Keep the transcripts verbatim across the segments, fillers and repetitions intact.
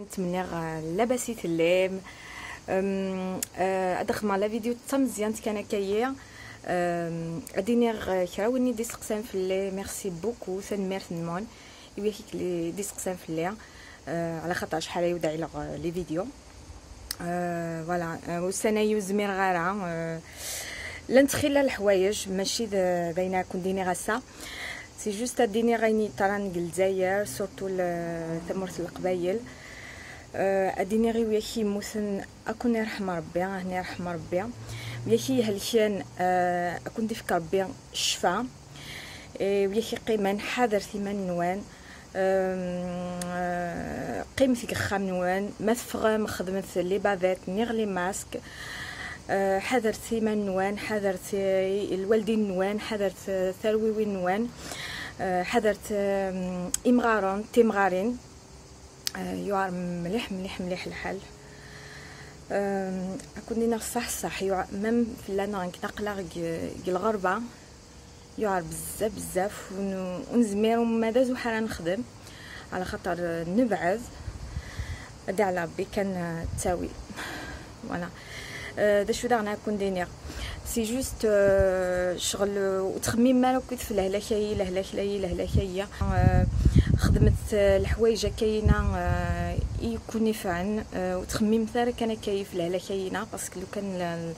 Ttmenniɣ, eh, labas i tellam. Em, eh, ad xedmeɣ la vidéo d tameẓyant kan akka-yi. Em, ad iniɣ, eh, kra win i d-iseqsan fell-i, merci beaucoup, tanemmirt-nwen i wid i d-iseqsan fell-i, eh, ala xaṭer acḥal ay ur d-ɛileɣ, eh, les vidéos. Eh, voilà, eh, ussan-agi ur zmireɣ ara, eh, llant xilla leḥwayeǧ, mačči d, d ayen ara ken-d-iniɣ ass-a. C'est juste ad d-iniɣ ayen yeḍran deg Lezzayer, surtout le, tamurt n Leqbayel. Eh, ad d-iniɣ i wiyak yemmuten, ad ken-irḥem Rebbi, ad ken-irḥem Rebbi. Wiyak ihelken, eh, ad ken-d-ifk Rebbi ccfa. Eh, wiyak iqqimen, ḥadret iman-nwen. Em, eh, qqimet deg uxxam-nwen. Ma teffɣem, xedmet les bavettes, niɣ les masques. Eh, ḥadret iman-nwen, ḥadret, eh, lwaldin-nwen, ḥadret, eh, tarwiwin-nwen. Eh, ḥadret, em, imɣaren, timɣarin. Eh, yuɛer mliḥ, mliḥ, mliḥ lḥal. Em, ad ken-iniɣ ṣṣeḥ, ṣṣeḥ, yuɛer, même fell-aneɣ nekk aql-aɣ deg, deg lɣerba. Yuɛer bezzaf, bezzaf, ur n-, ur nezmir uma d azuḥ ara nexdem, ala xaṭer, eh, nebɛed. Ad iɛla Rebbi kan, eh, ttawil. Voilà. Eh, d acu daɣen ad ken-d-iniɣ? C'est juste, eh, ccɣel, eh, ur ttxemmimem ara akk f lehlak-ayi, lehlak-ayi, lehlak-ayi. Eh, xedmet, eh, leḥwayeǧ akka-yina, eh, i ken-ifɛen. Eh, ur ttxemmimet ara kan akka-yi f lehlak-ayina, parce que lukan la-,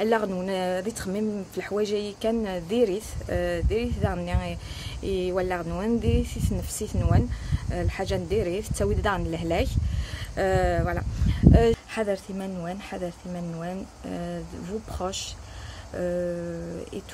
allaɣ-nwen, eh, ad ittxemmim f leḥwayeǧ-ayi kan, eh, diri-t, eh, diri-t daɣen i, i wallaɣ-nwen, diri-t i tnefsit-nwen, eh, lḥaǧa n diri-t, ttawi-d daɣen lehlak. Eh, voilà. Eh, ḥadret iman-nwen, ḥadret iman-nwen, eh, vos proches, eh, et tout.